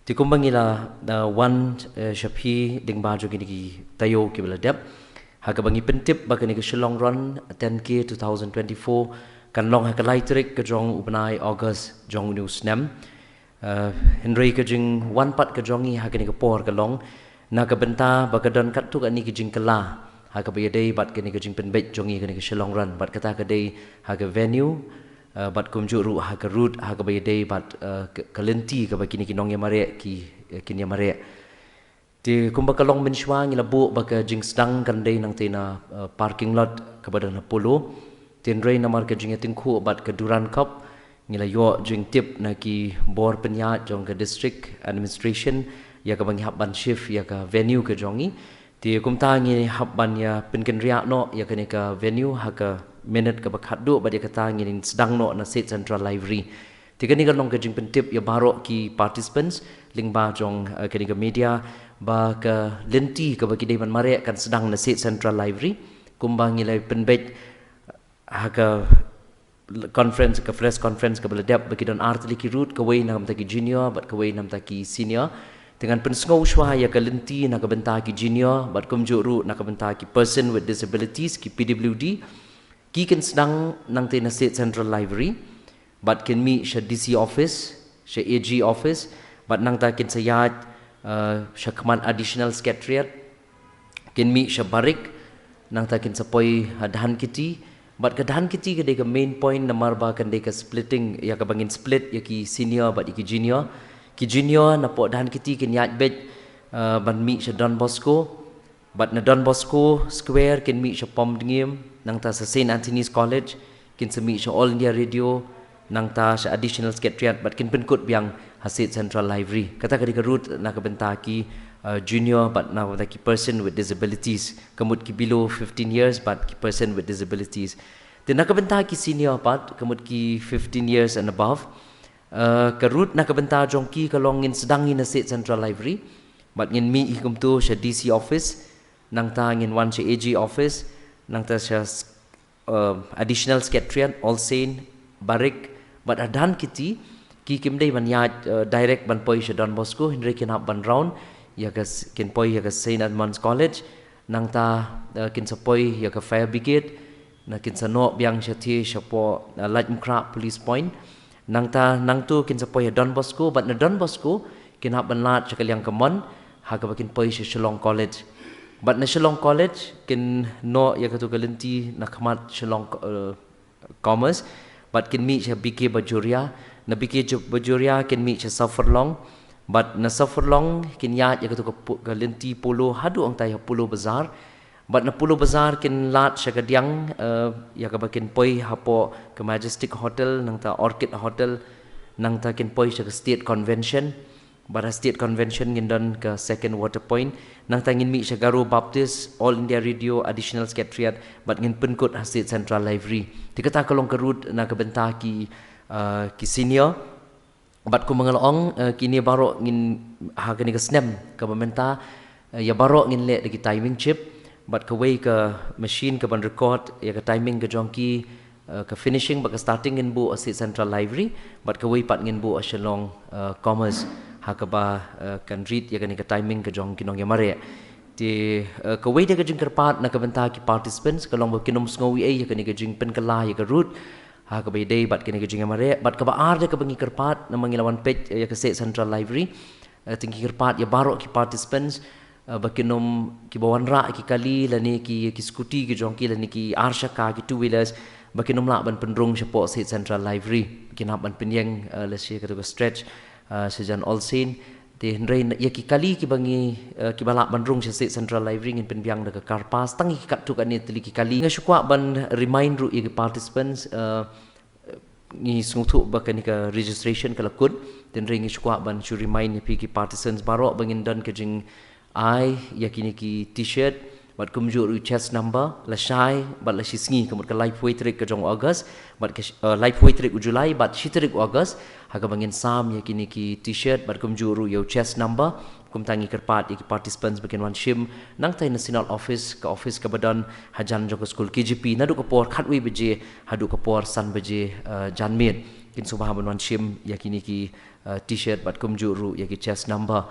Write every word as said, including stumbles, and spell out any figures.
Te kumba ngi la, uh, wan, uh, sha phi lyngba jong kine ki taïew kiba la dep, ha kaba ngi pyntip ba kane ka Shillong Run ten K twenty twenty-four kan long ha ka lai tarik ka jong u bnai August jong une u snem. Uh, hynrei ka jingwan pat ka jong ngi ha kane ka por ka long na ka bynta ba ka don katto katne ki jingkylla ha kaba ïadei bad kane ka jingpynbeit jong ngi kane ka Shillong Run, bad kata ka dei ha ka venue, uh, bad kumjuh ruh ha ka route ha kaba ïadei bad, uh, ka, ka lynti kaba kine ki nongïamareh ki, uh, kin ïamareh. Te kumba ka long mynshuwa ngi la buh ba ka jingsdang kan dei nangta na, uh, parking lot kaba don ha Polo. Te hynrei namar ka jingïatyngkhuh bad ka Durand Cup, ngi la ïoh jingtip na ki bor pynïaid jong ka district administration ïa kaba ngi hap ban shift ïa ka venue ka jong ngi. Te kumta ngi hap ban ïa pynkynriah noh ïa kane ka venue ha ka minit kaba khatduh, bad ïa kata ngin sdang noh na State Central Library. Te kane ka long ka jingpyntip ïa baroh ki participants lyngba jong, uh, kane ka media ba ka lynti kaba ki dei ban mareh kan sdang na State Central Library. Kumba ngi la pynbeit ha ka conference, ka press conference kaba la dep, ba ki don ar tylli ki route, kawei na ka bynta ki junior bad kawei na ka bynta ki senior. Te ngan pynsngew shuwa ïa ka lynti na ka bynta ki junior bad kumjuh ruh na ka bynta ki person with disabilities, ki P W D. Ki kin sdang nangta na State Central Library bad kin mih sha D C office, sha A G office, bad nangta kin sa ïaid, uh, sha khmat Additional Secretariat, kin mih sha Barik, nangta kin sa poi ha Dhankheti. Bad ka Dhankheti ka dei ka main point namar ba kan dei ka splitting, ïa kaba ngin split ïa ki senior bad ïa ki junior. Ki junior napoh Dhankheti kin ïaid beit, uh, ban mih sha Don Bosco. Bad na Don Bosco Square kin mih sha Pom Dngiem, nangta sha Saint Anthony's College, kin sa mih sha All India Radio, nangta sha Additional Secretariat, bad kin pynkut biang ha State Central Library. Kata ka dei ka route na ka bynta ki, uh, junior bad na ka bynta ki person with disabilities, ka mut ki below fifteen years bad ki person with disabilities. Te na ka bynta ki senior pat, ka mut ki fifteen years and above, uh, ka route na ka bynta jong ki ka long ngin sdang hi na State Central Library bad ngin mih hi kumto sha D C office, nangta ngin wan sha A G office, nangta sha, uh, Additional Secretariat, All Saint, Barik, bad ha Dhankheti ki kim dei ban ïaid, uh, direct ban poi sha Don Bosco, hynrei kin hap ban round ïa ka s-, kin poi ïa ka Saint Edmund's College, nangta, uh, kin sa poi ïa ka Fire Brigade, na kin sa noh biang shatei shapoh, uh, Laitumkhrah Police Point. Nangta nangto kin sa poi ha Don Bosco, bad na Don Bosco kin hap ban lad sha ka liang ka mon ha kaba kin poi sha Shillong College. Bad na Shillong College kin noh ïa kato ka lynti na khmat Shillong, uh, Commerce, bad kin mih sha B K Bajoria, na B K Ju-, Bajoria kin mih sha South Furlong, bad na South Furlong kin ïaid ïa kato ka pu-, ka lynti Polo haduh hangtai ha Polo Bazaar. Bad na Polo Bazaar kin lad sha ka diang, uh, ïa kaba kin poi hapoh ka Majestic Hotel, nangta Orchid Hotel, nangta kin poi sha ka State Convention. Bad ha State Convention ngin don ka second water point, nangta ngin mih sha Garo Baptist, All India Radio, Additional Secretariat, bad ngin pynkut ha State Central Library. Te kata ka long ka route na ka bynta ki, uh, ki senior. Bad kumba nga la ong, eh, kine baroh ngin, ha kane ka snem kaba mynta, eh, ïa baroh ngin leh da ki timing chip, bad kawei ka machine kaban record ïa ka timing ka jong ki, eh, ka finishing bad ka starting ngin buh ha State Central Library, bad kawei pat ngin buh ha Shillong, eh, Commerce, ha kaba, eh, kan read ïa kane ka timing ka jong ki nongïamareh. Te, eh, kawei de ka jingkyrpad na ka bynta ki participants ka long ba kin ym sngew ei ei ïa kane ka jingpynkylla ïa ka route ha kaba ïadei bad kane ka jingïamareh, bad kaba ar de kaba ngi kyrpad namar ngi la wan peit, eh, ïa ka State Central Library, eh, te ngi kyrpad ïa baroh ki participants, eh, ba kin ym, kiba wanrah ki kali lane ki, ki scooty ki jong ki lane ki ar shaka ki two wheelers, ba kin ym lah ban pynrung shapoh State Central Library. Kin hap ban pynïeng, eh, lehse kato ka stretch, eh, shajan All Saint. Te hynrei na, ïa ki kali kiba ngi, eh, kiba lah ban rung sha State Central Library ngin pynbiang da ka car pass, tang ïa ki katto katne tylli ki kali. Nga shu kwah ban remind ruh ïa ki participants, eh, ngi sngewthuh ba kane ka registration ka la kut, te hynrei ngi shu kwah ban shu remind ïa phi ki participants baroh ba ngin don ka jingai ïa kine ki T-shirt, bad kumjuh ruh chest number, lashai bad lashisngi, ka mut ka laiphew wei tarik ka jong August, bad ka sh-, eh, laiphew wei tarik u July bad shi tarik u August, ha kaba ngin sam ïa kine ki T-shirt, bad kumjuh ruh ïa u chest number. Kumta ngi kyrpad ïa ki participants ba kin wan shim nangtai na Synod office, ka office kaba don hajan jong ka skul K J P, naduh ka por khatwei baje haduh ka por san baje, eh, janmiet. kin sngewbha ban wan shim ïa kine ki uh, t-shirt bad kumjuh ruh ïa ki chest number.